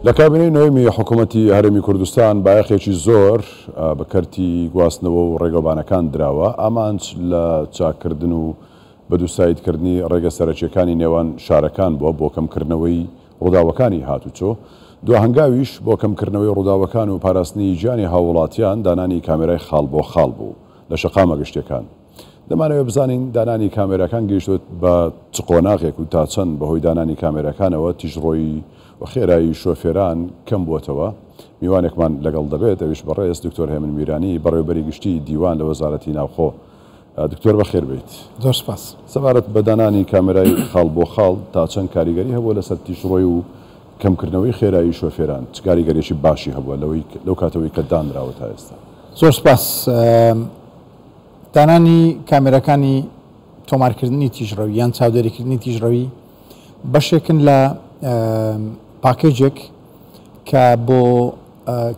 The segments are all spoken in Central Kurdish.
لە کابینەی نۆیەمی حکوومەتی هەرێمی کوردستان بایەخێکی زۆر بە کەرتی گواستنەوە و ڕێگەوبانەکان دراوە، ئامانج لە چاککردن و بەدووسایدکردنی ڕێگە سەرەکییەکانی نێوان شارەکان بووە بۆ کەمکردنەوەی ڕووداوەکانی هاتوچۆ، دواهەنگاویش بۆ کەمکردنەوەی ڕووداوەکان و پاراستنی گیانی هاووڵاتیان دانانی کامێرای خاڵ بۆ خاڵ بوو لە شەقامە گشتییەکان. دەمانەوێت بزانین دانانی کامێراکان گەیشتووە بە چ قۆناغێک و تا چەند بەهۆی دانانی کامێراکانەوە تیژڕۆیی و خێرایی شۆفێران کەم بووەتەوە؟ میوانێکمان لەگەڵ دەبێت ئەویش بەڕێز دکتۆر هێمن میرانی بەڕێوەبەری گشتیی دیوان لە وەزارەتی ناوخۆ. دکتۆر بەخێر بێیت. زۆر سپاس. سەبارەت بە دانانی کامێرای خاڵ بۆ خاڵ تا چەند کاریگەری هەبووە لەسەر تیژڕۆی و کەمکردنەوەی خێرایی شۆفێران چ کاریگەریەکی باشی هەبووە لەوەی لەو کاتەوەی کە دانراوە تا ئێستا؟ زۆر سپاس. دانانی کامێراکانی تۆمارکردنی تیژڕەوی یان چاودێریکردنی تیژڕەوی بەشێکن لە پاکێجێک کە بۆ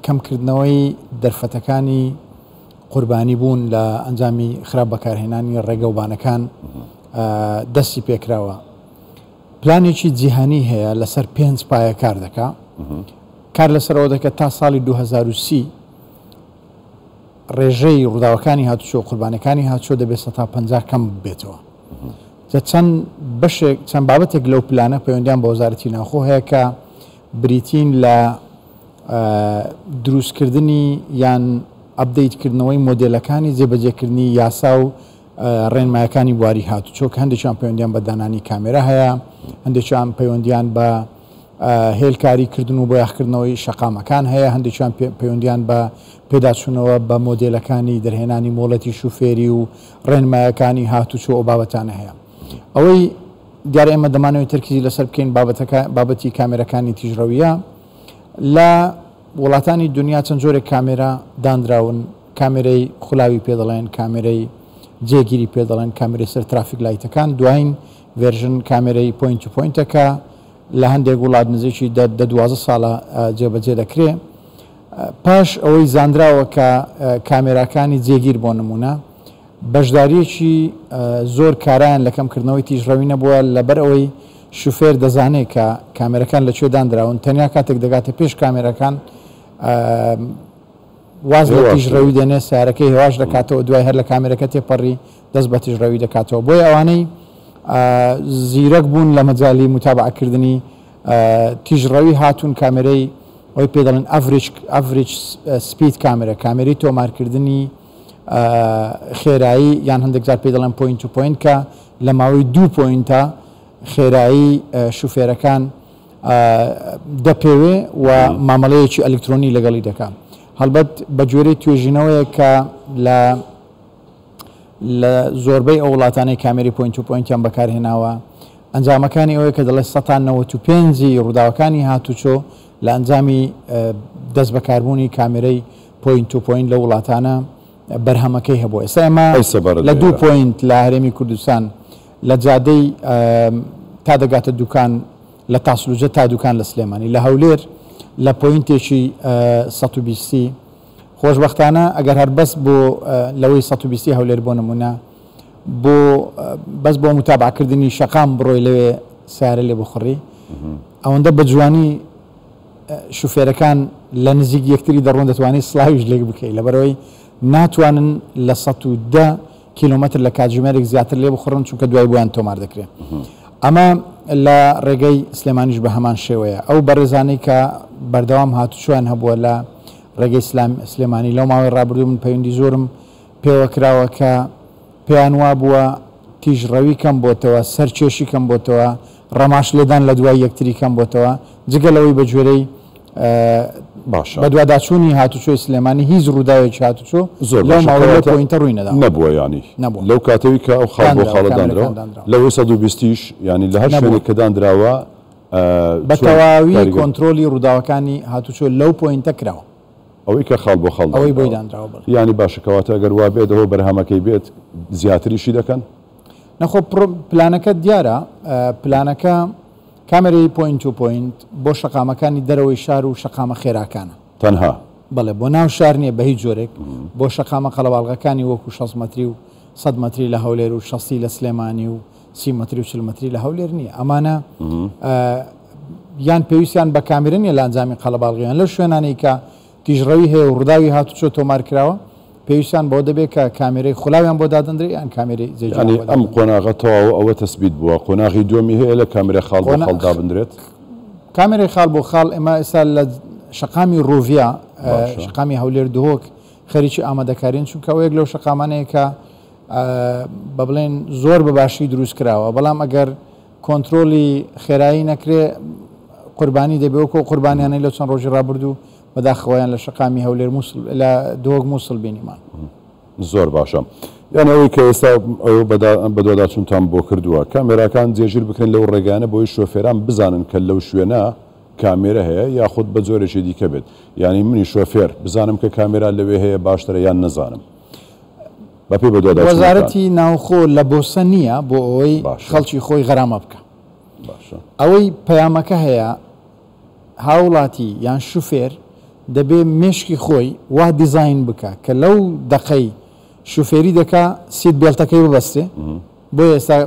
کەمکردنەوەی دەرفەتەکانی قوربانی بوون لە ئەنجامی خراپ بەکارهێنانی ڕێگەوبانەکان دەستی پێکراوە. پلانێکی جیهانی هەیە لەسەر پێنج پایە کار دەکا کار لەسەرەوە دەکات تا ساڵی 2030 ڕێژەی ڕووداوەکانی هاتوچۆ قوربانەکانی هاتوچۆ دەبێت 50 کەم بێتەوە جا چەند بەشێک چەند بابەتێک لەو پلانە پەیوەندیان بە وەزارەتی ناوخۆ هەیە کە بریتین لە دروستکردنی یان ئەپدەیتکردنەوەی مۆدێلەکانی جێبەجێکردنی یاسا و ڕێنمایەکانی بواری هاتوچۆ کە هەندێکیان پەیوەندیان بە دانانی کامێرا هەیە، هەندێکیان پەیوەندیان بە هێلکاری کردن و بۆیاخکردنەوەی شەقامەکان هەیە، هەندێکیان پەیوەندیان بە پێداچوونەوە بە مۆدێلەکانی دەرهێنانی مۆڵەتی شوفێری و ڕێنمایەکانی هاتوچۆ ئەو بابەتانە هەیە. ئەوەی دیارە ئێمە دەمانەوێت تەرکیزی لەسەر بکەین بابەتەکە بابەتی کامێرەکانی تیژڕەویە لە وڵاتانی دنیا چەند جۆرێک کامێرا دانراون کامێرەی خولاوی پێ دەڵێن، کامێرەی جێگیری پێ دەڵێن، کامێرەی سەر ترافیک لایتەکان، دواین ڤێرژن کامێرەی point to point ە کە لە هەندێک وڵات نزیکی دە 12 ساڵە جێبەجێ دەکرێ. پاش ئەوەی زانراوە کە کامێراکانی جێگیر بۆ نمونە بەشداریەکی زۆر کارایان لە کەمکردنەوەی تیژڕەوی نەبووە لەبەر ئەوەی شوفێر دەزانێت کە کامێرەکان لە کوێ دانراون تەنیا کاتێک دەگاتە پێش کامێراکان واز لە تیژڕەوی دێنێ سەیارەکەی هێواش دەکاتەوە دوای هەر لە کامێرەکە تێپەڕی دەست بە تیژڕەوی دەکاتەوە بۆیە ئەوانەی زیرەک بوون لە مەجالی متابعەکردنی تیژڕەوی هاتوون کامێرەی ئەوی پێ دەڵێن average average speed camera کامێرەی تۆمارکردنی خێرایی یان هەندێک جار پێ دەڵێن point to point کە لە ماوەی دوو point ە خێرایی شوفێرەکان دەپێوێ و مامەڵەیەکی ئەلکترۆنی لەگەڵی دەکا. هەڵبەت بە گوێرەی توێژینەوەیەک کە لە لە زۆربەی ئەو وڵاتانەی کامێری point to point یان بەکارهێناوە ئەنجامەکانی ئەوەیە کە دەڵێت سەتا 95 ی ڕووداوەکانی هاتوچۆ لە ئەنجامی دەست بەکاربوونی کامێرەی point to point لە وڵاتانە بەرهەمەکەی هەبوو ئێستا ئێمە لە دوو point لە هەرێمی کوردستان لە جادەی تا دەگاتە دوکان لە تاسلوجە تا دوکان لە سلێمانی لە هەولێر لە point ێکی 120 خۆشبەختانە ئەگەر هەر بەس بۆ لەوەی 120 هەولێر بۆ نمونە بۆ بەس بۆ متابعکردنی شەقام بڕۆی لەوێ سارە لێ بخڕی ئەوەندە بە جوانی شوفێرەکان لە نزیک یەکتری دەڕۆن دەتوانانی سلاویش لێک بکەیت لەبەرەوەی ناتوانن لە 110 کیلۆمەتر لە کاتژمێرێک زیاتر لێ بخوڕن چونکە دوای بۆیان تۆمار دەکرێت. ئەمە لە ڕێگەی سلێمانیش بە هەمان شێوەیە. ئەو بەڕێزانەی کە بەردەوام هاتوچۆیان هەبووە لە ڕێگەی سلێمانی لەو ماوەی ڕابردوو من پەیوەندی زۆرم پێوە کراوە کە پێیان وابووە تیژڕەوی کەم بۆتەوە، سەرکێشی کەم بۆتەوە، ڕەماش لێدان لە دوای یەکتری کەم بۆتەوە، جگە لەوەی بە گوێرەی باشە. بەدواداچوونی هاتوچۆی سلێمانی هیچ ڕووداوێکی هاتوچۆ زۆر لەو باشە ماوەی لەو کەواتە point ە ڕووی نەداوە. نەبووە یانی نەبووە. لەو کاتەوی کە ئەو خاڵ بۆ دانراوە، خاڵە دانراوە کامێرەکان دانراوە. لەوەی 120 یش یانی لە هەر نەبووە. شوێنێک کە دانراوە بە چۆن تەواوی کاریگەر. کۆنترۆلی ڕووداوەکانی هاتوچۆ لەو point ە کراوە. ئەوەی کە خاڵ بۆ خاڵ ئەوەی بۆی دانراوە. دانراوە بەڵێ. یانی باشە کەواتە ئەگەر وا بێت ئەوە بەرهەمەکەی بێت زیاتریشی دەکەن؟ نەخۆ پلانەکە دیارە پلانەکە کامێرەی point to point بۆ شەقامەکانی دەرەوەی شار و شەقامە خێراکانە. تەنها؟ بەڵێ بۆ ناو شار نییە بە هیچ جۆرێک، بۆ شەقامە قەڵەباڵغەکانی وەکو 60 مەتری و 100 مەتری لە هەولێر و شەستی لە سلێمانی و 30 مەتری و 40 مەتری لە هەولێر نییە. ئەمانە یان پێویستیان بە کامێرە نییە لە ئەنجامی قەڵەباڵغیان لەو شوێنانەی کە تیژڕەوی هەیە و ڕووداوی هاتوچۆ تۆمار کراوە پێویستیان بەوە دەبێت کە کامێرەی خولاویان بۆ دادەندرێت یان کامێرەی جێگیریان یانی بۆ ئەم دادەندرێت. قۆناغە تەواوە ئەوە تەسبیت بووە قۆناغی دووەمی هەیە لە کامێرە خاڵ بۆ خاڵ دابندرێت؟ کامێرەی خاڵ بۆ خاڵ ئێمە ئێستا لە شەقامی ڕووڤیا باشە. شەقامی هەولێر دهۆک خەریکی ئامادەکارین چونکە ئەوە یەک لەو شەقامانەیە کە بە بڵێن زۆر بە باشی دروست کراوە بەڵام ئەگەر کۆنترۆلی خێرایی نەکرێ قوربانی دەبێ وەکو ئەو قوربانیانەی لە چەند ڕۆژی ڕابردوو بەداخەوەیان لە شەقامی هەولێر موسڵ لە دهۆک موسڵ بینیمان. زۆر باشە یان ئەوەی کە ئێستا ئەوە بەدواداچونتان بۆ کردووە کامێراکان جێگیر بکرێن لەو ڕێگایانە بۆی شۆفێران بزانن کە لەو شوێنە کامێرە هەیە یاخود بە جۆرێکی دیکە بێت یانی منی شۆفێر بزانم کە کامێرا لەوێ هەیە باشترە یان نەزانم بەپێی بەدواداچوونەکان. وەزارەتی ناوخۆ لە بۆسە نییە بۆ ئەوەی باشە. خەڵکی خۆی غەرامە بکا. باشە. ئەوەی پەیامەکە هەیە هاوڵاتی یان شوفێر دەبێ مێشکی خۆی وا دیزاین بکا کە لەو دەقەی شوفێری دەکا seat belt ەکەی ببەستێ بۆیە ئێستا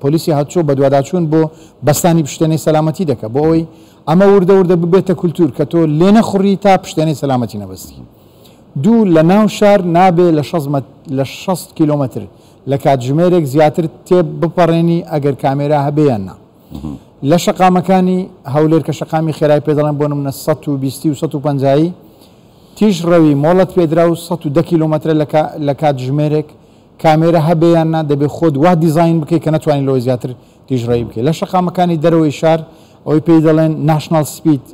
پۆلیسی هاتوچۆ بەدواداچوون بۆ بەستانی پشتێنەی سەلامەتی دەکا بۆ ئەوەی ئەمە وردە وردە ببێتە کولتوور کە تۆ لێ نەخوڕی تا پشتێنەی سەلامەتی نەبەستی. دوو، لە ناو شار نابێ لە شەست مەت لە 60 کیلۆمەتر لە کاتژمێرێک زیاتر تێ بپەڕێنی ئەگەر کامێرا هەبێ یان نا. لە شەقامەکانی هەولێر کە شەقامی خێرای پێ دەڵێن بۆ نمونە 120 و 150 تیژ ڕەوی مۆڵەت پێدراو 110 کیلۆمەترە لە کا لە کاتژمێرێک کامێرا هەبێ یان نا دەبێ خۆت وا دیزاین بکەی کە نەتوانی لەوە زیاتر تیژڕەوی بکەی لە شەقامەکانی دەرەوەی شار ئەوەی پێی دەڵێن national speed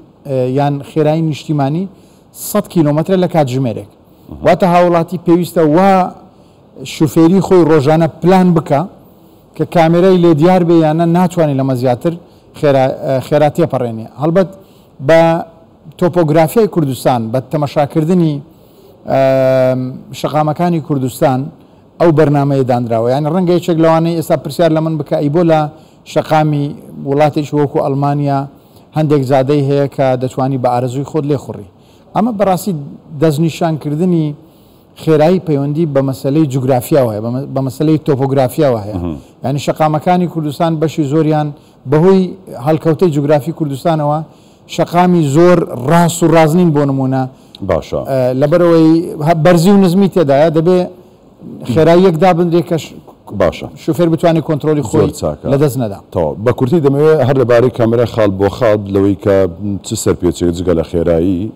یان خێرایی نیشتیمانی 100 کیلۆمەترە لە کاتژمێرێک واتە هاوڵاتی پێویستە وا شوفێری خۆی ڕۆژانە پلان بکە کە کامێرای لێ دیار بێ یان نا ناتوانێت لەمە زیاتر خێرا خێرا تێپەڕێنێ هەڵبەت بە تۆپۆگرافیای کوردستان بە تەمەشاکردنی شەقامەکانی کوردستان ئەو بەرنامەیە دانراوە یانی ڕەنگە یەکێک لەوانەی ئێستا پرسیار لە من بکە ئەی بۆ لە شەقامی وڵاتێکی وەکو ئەڵمانیا هەندێک جادەی هەیە کە دەتوانی بە ئارەزووی خۆت لێخوڕی ئەمە بەڕاستی دەستنیشانکردنی خێرایی پەیوەندی بە مەسەلەی جوگرافیاوە هەیە بە مەسەلەی تۆپۆگرافیاوە هەیە یعنی شەقامەکانی کوردستان بەشی زۆریان بەهۆی هەڵکەوتەی جوگرافی کوردستانەوە شەقامی زۆر ڕاست و ڕاست نین بۆ نموونە باشە. لەبەرئەوەی بەرزی و نزمی تێدایە دەبێ خێراییەک دابنرێ کە باشە. شوفێر بتوانێت کۆنترۆلی زۆر خۆی چاکە. لەدەست نەدا. تەواو. بە کورتی دەمەوێ هەر لەبارەی کامێرای خاڵ بۆ خاڵ لەوەی کە چ سەرپێچیەک جگە لە خێرایی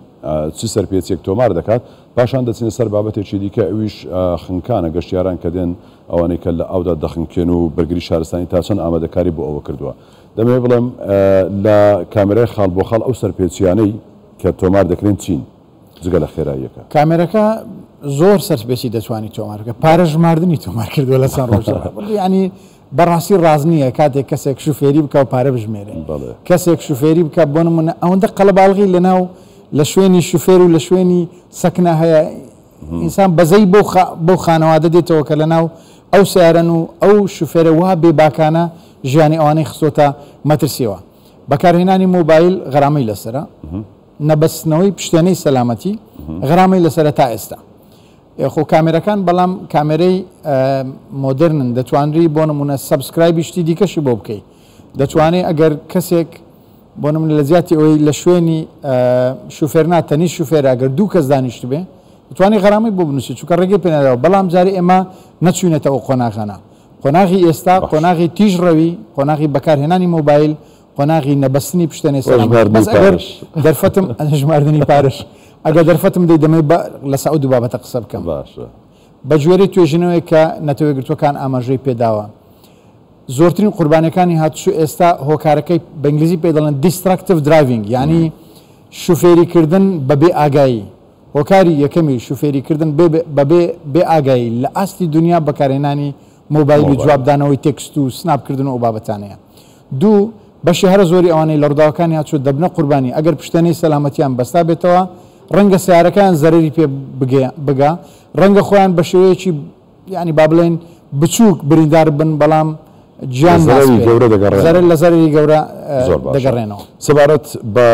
چ سەرپێچیەک تۆمار دەکات، پاشان دەچینە سەر بابەتێکی دیکە ئەویش خنکانە، گەشتیاران کە دێن ئەوانەی کە لە ئاودا دەخنکێن و بەرگری شارستانی تا چەند ئامادەکاری بۆ ئەوە کردووە. دەمەوێت بڵێم لە کامێرای خاڵ بۆ خاڵ ئەو سەرپێچیانەی کە تۆمار دەکرێن چین جگە لە خێراییەکە؟ کامێرەکە زۆر سەرپێچی دەتوانی تۆمار بکە پارە ژماردنی تۆمار کردووە لە چەند ڕۆژ ینی بەڕاستی ڕاست نییە کاتێک کەسێک شوفێری بکە و پارە بژمێرێ کەسێک شوفێری بکە بۆ نمونە ئەوەندە قەڵەباڵغی لەناو لە شوێنی شوفێر و لە شوێنی سەکنە هەیە ئینسان بەزەی بەو بەو خانەوادە دێتەوە کە لەناو ئەو سەیارەن و ئەو شوفێرە وا بێباکانە ژیانی ئەوانەی خستۆتە مەترسیەوە. بەکارهێنانی مۆبایل غەرامەی لەسەرە، نەبەستنەوەی پشتێنەی سەلامەتی غەرامەی لەسەرە تا ئێستا. خۆ کامێرەکان بەڵام کامێرەی مۆدێرنن دەتوانری بۆ نمونە subscribe ی شتی دیکەشی بۆ بکەی دەتوانێت ئەگەر کەسێک بۆ نمونە لە جیاتی ئەوەی لە شوێنی شوفێر نا تەنیشت شوفێرە ئەگەر دوو کەس دانیشتبێ دەتوانی غەرامەی بۆ بنووسی چونکە ڕێگەی پێ نەداوە بەڵام جارێ ئێمە نەچووینەتە ئەو قۆناغانە قۆناغی ئێستا قۆناغی تیژ ڕەوی قۆناغی بەکارهێنانی مۆبایل قۆناغی نەبەستنی پشتێنەی سەلامەتی بەس ئەگەر دەرفەتم ژماردنی پارەش ئەگەر دەرفەتم دەی دەمەوێت بە لەسەر ئەو دوو بابەتە قسە بکەم باشە بە گوێرەی توێژینەوەیەک کە نەتەوە یەکگرتووەکان ئاماژەی پێداوە زۆرترین قوربانیەکانی هاتوچۆ ئێستا هۆکارەکەی بە ئینگلیزی پێی دەڵێن Destructive Driving یانی شوفێری کردن بە بێ ئاگایی هۆکاری یەکەمی شوفێری کردن بە بێ بێ ئاگایی لە ئاستی دنیا بەکارهێنانی مۆبایل و جوابدانەوەی text و سناپ کردن و ئەو بابەتانەیە دوو بەشی هەرە زۆری ئەوانەی لە ڕووداوەکانی هاتوچۆ دەبنە قوربانی ئەگەر پشتێنەی سەلامەتیان بەستابێتەوە ڕەنگە سەیارەکەیان زەرەری پێ بگا ڕەنگە خۆیان بە شێوەیەکی یانی با بڵێین بچووک بریندار بن بەڵام گیان زەرەری ناسپێرن. گەورە دەگەڕێنەوە. زەرەر لە زەرەری گەورە زۆر باشە. دەگەڕێنەوە. سەبارەت بە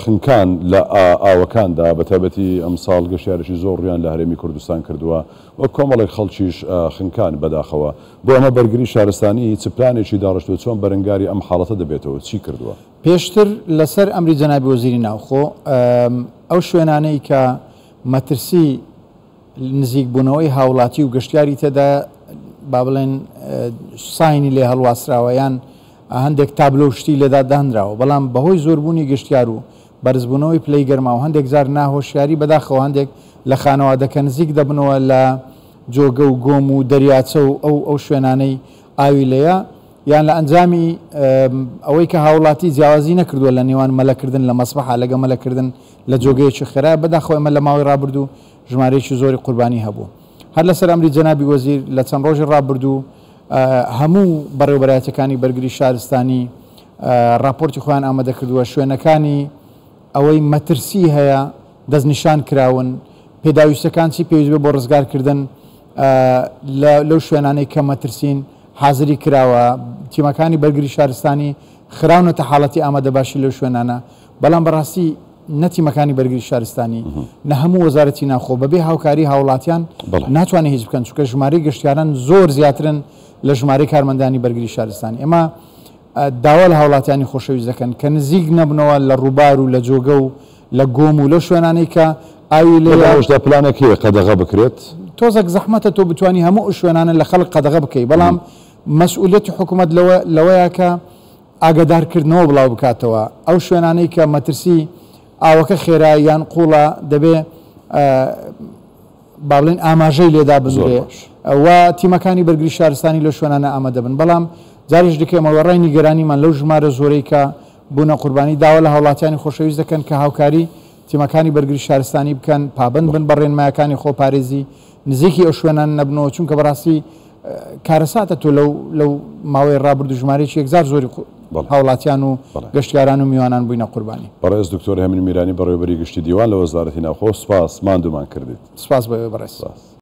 خنکان لە ئاوەکاندا، بە تایبەتی ئەمساڵ گەشتیارێکی زۆر ڕوویان لە هەرێمی کوردستان کردووە و کۆمەڵێک خەڵکیش خنکان، بەداخەوە. بۆ ئەمە بەرگری شارستانی چ پلانێکی داڕشتووە، چۆن بەرەنگاری ئەم حاڵەتە دەبێتەوە، چی کردووە؟ پێشتر لەسەر ئەمری جەنابی وەزیری ناوخۆ، ئەو شوێنانەی کە مەترسی نزیکبوونەوەی هاوڵاتی و گەشتیاری تێدا با بڵێن ساینی لێ هەڵواسراوە یان هەندێک تابلۆ و شتی لێدا دانراوە، بەڵام بەهۆی زۆربوونی گەشتیار و بەرزبوونەوەی پلەی گەرما و هەندێک جار ناهۆشیاری بەداخەوە هەندێک لە خانەوادە کە نزیک دەبنەوە لە جۆگە و گۆم و دەریاچە و ئەو ئەو شوێنانەی ئاوی لێیە یان لە ئەنجامی ئەوەی کە هاوڵاتی جیاوازی نەکردووە لە نێوان مەلەکردن لە مەسبەحا لەگە مەلەکردن لە جۆگەیەکی خێرا بەداخەوە ئێمە لە ماوەی ڕابردوو ژمارەیەکی زۆری قوربانی هەبوو. هەر لەسەر ئەمری جەنابی وەزیر لە چەند ڕۆژی ڕابردوو هەموو بەڕێوەبەرایەتیەکانی بەرگری شارستانی ڕاپۆرتی خۆیان ئامادە کردووە، شوێنەکانی ئەوەی مەترسی هەیە دەستنیشان کراون، پێداویستەکان چی پێویست بێ بۆ ڕزگارکردن لەو شوێنانەی کە مەترسین حازری کراوە، تیمەکانی بەرگری شارستانی خراونەتە حاڵەتی ئامادەباشی لەو شوێنانە، بەڵام بەڕاستی نە تیمەکانی بەرگری شارستانی، نە هەموو وەزارەتی ناوخۆ بەبێ هاوکاری هاوڵاتیان ناتوانێت هیچ بکەن، چونکە ژمارەی گەشتیاران زۆر زیاترن لە ژمارەی کارمەندانی بەرگری شارستانی. ئێمە داوا لە هاوڵاتیانی خۆشەویست دەکەن کە نزیک نەبنەوە لە ڕووبار و لە جۆگە و لە گۆم و لەو شوێنانەی کە ئاوی لێیە. لەگەڵ ئەوەشدا پلانێک هەیە قەدەغە بکرێت؟ تۆزێک زەحمەتە تۆ بتوانی هەموو ئەو شوێنانە لە خەڵک قەدەغە بکەی، بەڵام مەسئولیەتی حکوومەت لەوە لەوەیە کە ئاگادارکردنەوە بڵاوبکاتەوە، ئەو شوێنانەی کە مەترسی ئاوەکە خێرا یان قوڵە دەبێ با بڵێین ئاماژەی لێدا بنرێ و تیمەکانی بەرگری شارستانی لەو شوێنانە ئامادە بن، بەڵام جارێکی دیکە ئێمە وێڕای نیگەرانیمان لەو ژمارە زۆرەی کە بوونە قوربانی داوا لە هاوڵاتیانی خۆشەویست دەکەن کە هاوکاری تیمەکانی بەرگری شارستانی بکەن، پابەند بن بە ڕێنمایەکانی خۆپارێزی، نزیکی ئەو شوێنانە نەبنەوە، چونکە بەڕاستی کارەساتە تۆ لەو لەو ماوەی ڕابردوو ژمارەیەکی یەکجار زۆری هاوڵاتیان و گەشتیاران و میوانان بووینە قوربانی. بەڕێز دکتۆر هێمن میرانی بەڕێوەبەری گشتی دیوان لە وەزارەتی ناوخۆ سوپاس ماندوومان کردیت. سوپاس بۆ ئێوەی بەڕێز. سوپاس.